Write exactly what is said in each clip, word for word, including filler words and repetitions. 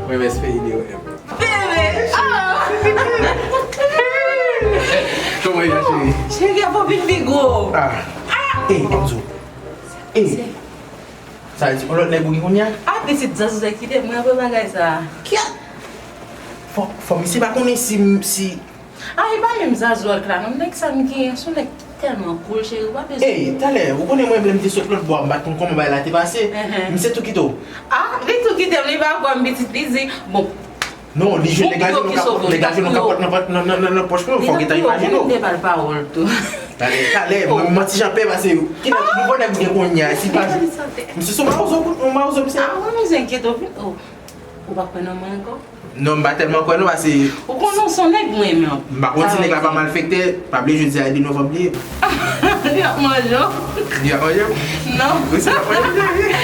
Mwen mèsi peyi de yo. Bebe! Ah! Kòman ye, cheri? Cheri, ap vin pi gwo. Ah. Ey, Enzo. Ey. Sa vle di, yon lòt nèg ou gen kounye a? Ah, pitit zazou sa kite mwen apre bagay sa. Kiyès? Fò, fò misye pa konnen si, si Ah, e pa menm zazou ak la non, nèg sa m genyen, se yon nèg ki tèlman cool, cheri, ou pa bezwen. Ey, talè, ou konnen mwen lè m te sot lòt bò a, m pa t konn kòman bagay la te pase. Misye tou kite w. Ah, li tou kite m, li pa kwè m pitit, li di, bon. Non, li jwe nèg la jwe nou kapòt, nèg la jwe nou kapòt nan, nan, nan, nan, nan pòch mwen, fò w gentan imajine w. Li te ba l pawòl tou. Talè, talè, mwen, mwen ti jan pè pase yo. Ki nèg, nouvo nèg ou gen kounye a, si pa. Misye se yon mawozo, yon mawozo, misye. Ah, mwen, mizè enkyete w, vin, oh. Ou pa kwè nan mwen ankò? Non, m pa tèlman kwè non, paske. Ou konnen w se yon nèg mwen renmen anpil. M pa konn si nèg la pa malfektè, pa bliye jodi a e de novanm li ye. Li ap manje w. Li ap manje m? Non. Wi, se l ap manje m.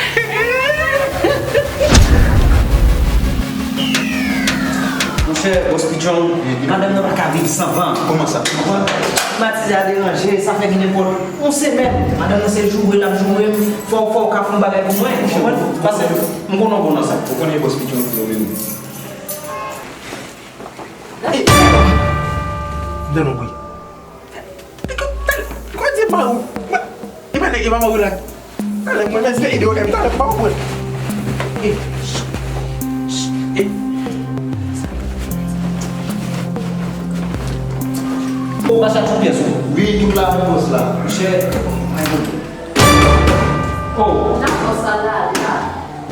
Monchè, Bòs Pichon, madanm nan pa ka viv san van. Kòman sa? Ou konprann? Klimatize a deranje, sa fè gen nenpòt yon semèn. Madanm nan se joure l ap joure m. Fò, fò w ka fè yon bagay pou mwen, ou konprann? Paske m konnen w bon nan sa. Ou konnen Bòs Pichon ki yo menm. Ey! Dènò bri. Kòman di pa ou? E pa nèg, e pa mwen la. Talè, mwen mèsi ide w, talè, pa ou mwen. Ey! Ey! Ou pa sa tout pyès ou? Wi, tout la, bòs la. Monchè, oh. La bòs la, la, la.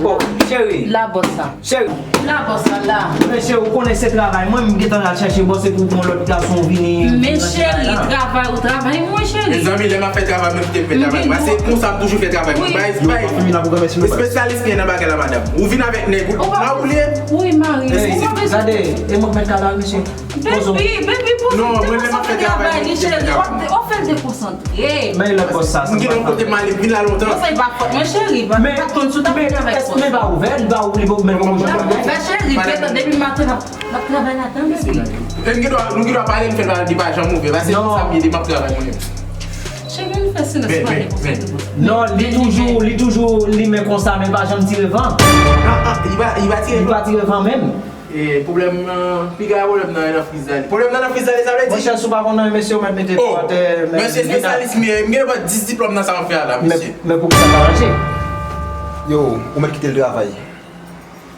Oh, cheri. La bòs la. Cheri. La bòs la, la. Men cheri, ou konnen se travay. Mwen, m gentan al chache bòs epi ou pran lòt gason vini. Men cheri, travay ou travay mwen, cheri. Mezanmi, lè m ap fè travay mwen, kite m fè travay mwen. Se konsa m toujou fè travay mwen. Bay, bay. Espesyalis ki nan bagay la, madanm. Ou vin avèk nèg ou. Ou pa. Wi, mari. Ou pa bezwen. Gade, e mwen k mèt kay la, mesye. Baby, baby, poze. Non, mwen menm ap fè travay mwen, cheri. W ap de-, w ap fè l dekonsantre. Men lòt bòs sa, m gen yon kote m ale, m vin la lontan. Non, sa e pa fòt mwen, cheri. Pa, pa konn si w t ap vin avèk fòs. Men pa ouvè, li pa ouvè, li pa ouvè. Men cheri, depi maten n ap, n ap travay ladan, baby. E m gen dwa, nou gen dwa pale, m fè l pale, li pa janm ouvè. Paske sa m ye, m ap travay mwen menm. Cheri, nou fè silans, pale konsa. Non, li toujou, li toujou limen konsa, men pa janm tire van. Ah, ah, li pa, li pa tire van. Li pa tire van menm. E, pwoblèm nan, piga pwoblèm nan nan friz la. Pwoblèm nan nan friz la, sa vle di. Monchè, si w pa konn anyen, mesye, ou mèt mete kò atè, men. Mesye espesyalis m ye, m gen bò dis diplòm nan sa m fè a la, mesye. Men, men poukisa sa pa ranje? Yo, ou mèt kite l travay.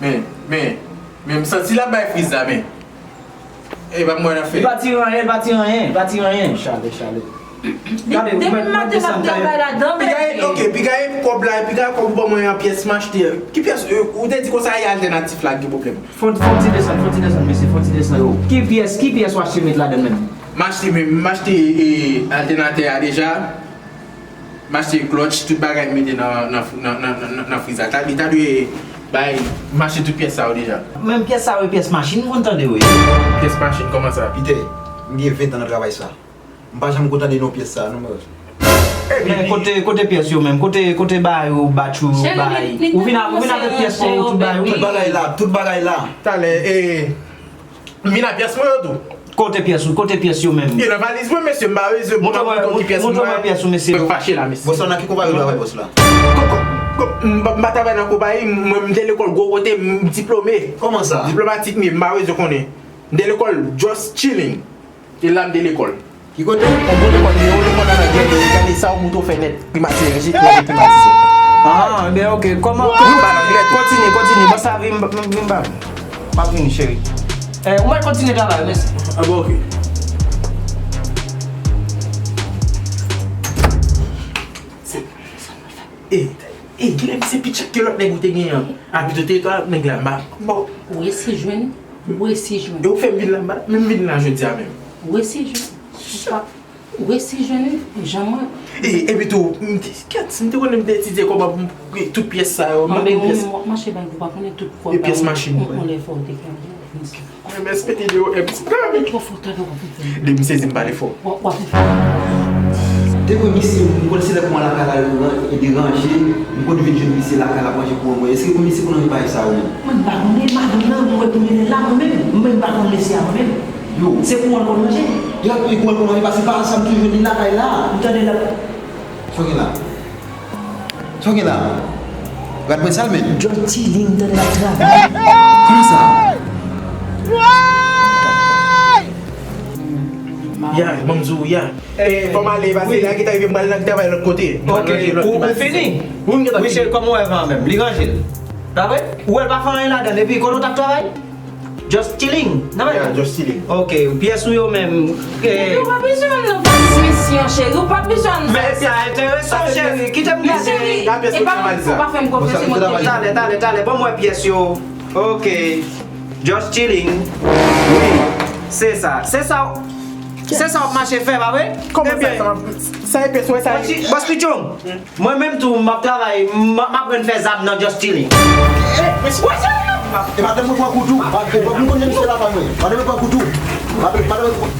Men, men, men, m santi l ap bay friz la, men. E, pa mwen nan fè. Li pa tire anyen, li pa tire anyen, li pa tire anyen. Chale, chale. Depi maten l ap travay ladan, baby. Piga, ok, piga kòb la, piga kòb ou ban mwen an pyès m achte. Ki pyès, euh, ou te di konsa e altènatif la ki gen pwoblèm. Fon, fon ti desann, fon ti desann, mesye, fon ti desann. Ki pyès, ki pyès w achte met ladan menm? M achte menm, m achte, e, altènatè a deja. M achte klòtch, tout bagay m mete nan, nan, nan, nan, nan, nan friz la. Ta, li ta dwe bay, m achte tout pyès sa yo deja. Menm pyès sa yo, pyès machin, m konn tande wi. Pyès machin, kòman sa? Pite, m gen ven tan nan travay sa. M pa janm ko tande non pyès sa, non, mwen. Men kote, kote pyès yo menm? Kote, kote bagay ou, batch ou, bagay? Ou vin a, ou vin avèk pyès ou, tout bagay ou? Tout bagay la, tout bagay la. Talè, e, m vin a pyès mwen yo tou. Kote pyès ou, kote pyès yo menm? E nan valiz mwen, mesye, m pa bezwen pou m ap montre w ki pyès mwen. Montre mwen pyès ou, mesye. Mwen fache la, mesye. Bon, sa nan ki konpayi ou travay, bòs la? Ko-, ko-, ko-, m pa, m pa travay nan konpayi, mwen, m te lekòl gwo kote, m diplome. Kòman sa? Diplomatik, men m pa bezwen konnen. M te lekòl just chilling. E la m te lekòl. Ki kote? Yon bon lekòl, men yon lekòl ann Gèlè, gade sa yon mouton fè nèt, klimatize, rejete nèt klimatize. Ah, ben ok, kòman? Vin ba l anglè tou. Kontinye, kontinye, bon sa vin, vin, vin ba m. M ap vini, cheri. Eh, ou mèt kontinye travay, mèsi. Ah, bon, ok. Se, e, e, kilè misye pi tchèk ke lòt nèg ou te genyen an? Abitye w te etwa nèg la, m pa, m pa. Ou resi jwenn, ou resi jwenn. E ou fè m vin la, m pa, men m vin la jodi a menm. Ou resi jwenn. Ou pa, ou resi jwenn, wi, jan mwen. E, epi tou, m te, kèt, si m te konnen m te etidye kòman pou m, tout pyès sa yo, m pa konn pyès. Anben ou menm w ap mache bay, ou pa konnen tout kòb la, e pyès machin mwen. Yon lè fò ou te ka vin. Mwen mèsi pete de yo, e piti. Ou twò fò, talè w ap vin. Depi m sezi m pale fò. W ap, w ap fè. Depi misye, m konn se lè kouman lakay la deranje, m konn vin jwenn misye lakay la ap ranje kouran mwen. Èske pou misye konn anvi bagay sa yo menm? Mwen m pa konnen, madanm nan, mwen wè pou mennen la mwen menm. Mwen m pa konn mesye a mwen menm. Yo. Se kouran l konn ranje. Yo ap peye kouran l konn ranje, paske pa sa m toujou di lakay la. M tande l ap Sa w gen la? Sa w gen la? Gad mwen sal men. Just chilling, m tande l ap travay. Kòman sa? Ya, ban m di w, ya. Fò m ale, paske la ki ta rive m pral nan travay lòt kote. Ok, ou fini? Michel, kòman w wè van menm? Li ranje l? Pa vre? Ou wè l pa fè anyen ladan l, epi kote w t ap travay? Just chilling. Nan men. Yeah, just chilling. Ok, pyès ou yo menm. Ou pa bezwen nan transmisyon, cheri. Ou pa bezwen nan. Men sa enteresan, cheri. Kite m gade. E pa mwen ki fò pa fè m konfyans, se mwen ki. Talè, talè, talè. Ban m wè pyès yo. Ok. Just chilling. Wi. Se sa. Se sa. Se sa w ap mache fè, pa vre? Kòman sa? Sa e pyès, wè sa. Bòs Pichon. Mwen menm tou, m ap travay, m ap aprann fè zam nan Just Chilling. E madanm mwen pran kou tou. Madanm mwen konn jan misye la fè mwen. Madanm mwen pran kou tou. Madanm mwen pran.